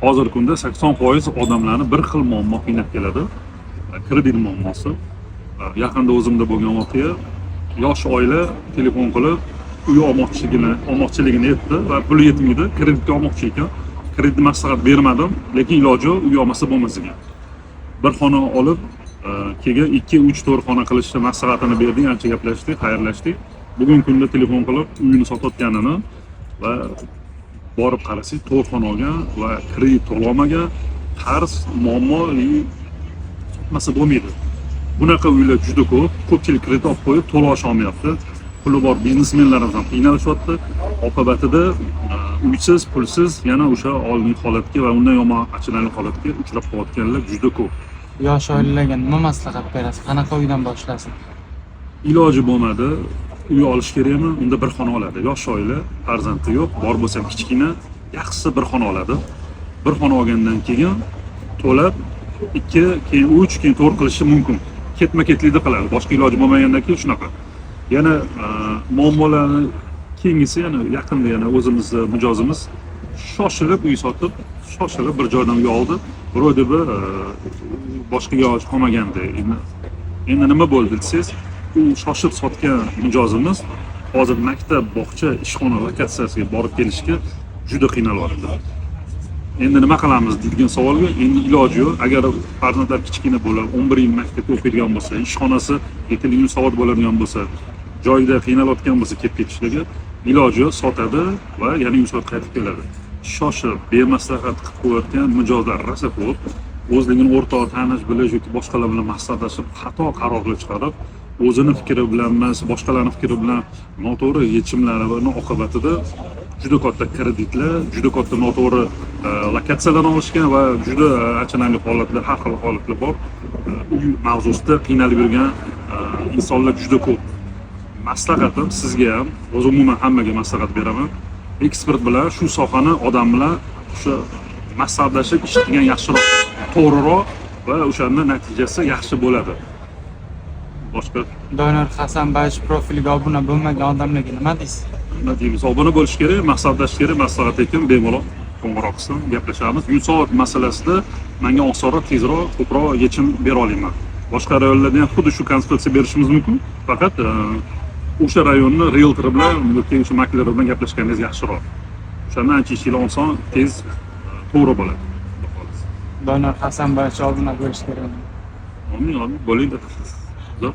Hozirgi kunda 80% odamlarni bir xil muammo qiynab keladi. Kredit muammosi. Yaqinda o'zimda bo'lgan voqea: yosh oila telefon qilib, uy olmoqchiligini aytdi va puli yetmaydi, kreditga olmoqchi ekan. Kredit maslahat bermadim, lekin iloji yo'q, uy olmasa bo'lmas ekan. Bir xona olib, keyin ikki, uch, to'rt xona qilishni maslahatini berdik, ancha gaplashdik, xayrlashdik. Bugungi kunda telefon qilib, uyini sotayotganini va borib qarasak, to'rt xona olgan va kredit to'lolmagan, qarz, muammo и sotmasa bo'lmaydi. Bunaqa uylar juda ko'p, ko'pchilik kredit olib qo'yib, to'lasha olmayapti. Puli bor biznesmenlarimiz ham qiynalishyapti. Oqibatida uysiz, pulsiz yana o'sha oldingi holatga va undan yomon achinarli holatga uchrab qolayotganlar juda ko'p. Yosh oilalarga nima maslahat berasiz? Qanaqa uydan boshlasin? Iloji bo'lmadi, uy olish kerakmi? Unda bir xona oladi. Yosh oila, farzandi yo'q, bor bo'lsa ham kichkina, yaxshisi bir xona oladi. Bir xona olgandan keyin to'lab ikki, keyin uch, keyin to'rt qilishi mumkin. Ketma ketlikda qiladi, boshqa iloji bo'lmagandan keyin shunaqa. Yana muammolarni keyingisi, yana yaqinda yana o'zimizni mijozimiz shoshilib uy sotib, shoshilib bir joydan uy oldi. Вроде бы boshqa iloji qolmaganda. Endi nima bo'ldi desangiz, u shoshib sotgan mijozimiz hozir maktab, bog'cha, ishxona lokatsiyasiga borib kelishga juda qiynalyapti. Endi nima qilamiz deydigan savolga, endi iloji yo'q. Agar farzandlar kichkina bo'lib, 11 yil maktabda o'qiydigan bo'lsa, ishxonasi ertaga soat bo'ladigan bo'lsa, joyida qiynalayotgan bo'lsa kelib ketishligi, iloji yo'q, sotadi va yana 100 soat qaytib keladi. Shoshib, bemaslahat qilib qo'yayotgan mijozlar rosa ko'p. O'zligini o'rtoq, tanish bilish yoki boshqalar bilan maslahatlashib, xato qarorlar chiqarib, o'zini fikri bilan emas, boshqalarni fikri bilan noto'g'ri yechimlarini oqibatida juda katta kreditlar, juda katta noto'g'ri lokatsiyalarni olishgan va juda achinarli holatlar, har xil holatlar bor. Uy mavzusida qiynalib yurgan insonlar juda ko'p. Maslahatim sizga ham, o'zi umuman hammaga maslahat beraman, ekspert bilan, shu sohani odam bilan o'sha maslahatlashib ish qilgan yaxshiroq, to'g'riroq va o'shanda natijasi yaxshi bo'ladi. Boshqa Doniyor Hasanbayevich profiliga obuna bo'lmagan odamlarga nima deysiz? Nima deymiz? Obuna bo'lish kerak, maslahatlashish kerak. Maslahat ekan, bemalol qo'ng'iroq qilsin, gaplashamiz. Yunusobod masalasida manga osonroq, tezroq, ko'proq yechim bera olaman. Boshqa rayonlarda ham xuddi shu konsultatsiya berishimiz mumkin, faqat o'sha rayonni rieltori bilan yoki o'sha makler bilan gaplashganingiz yaxshiroq. O'shanda ancha ishinglar oson, tez, to'g'ri bo'ladi, Xudo xohlasa. Doniyor Hasanbayevich obuna bo'lish kerak. Omin, omin, bo'linglar. Zo'r.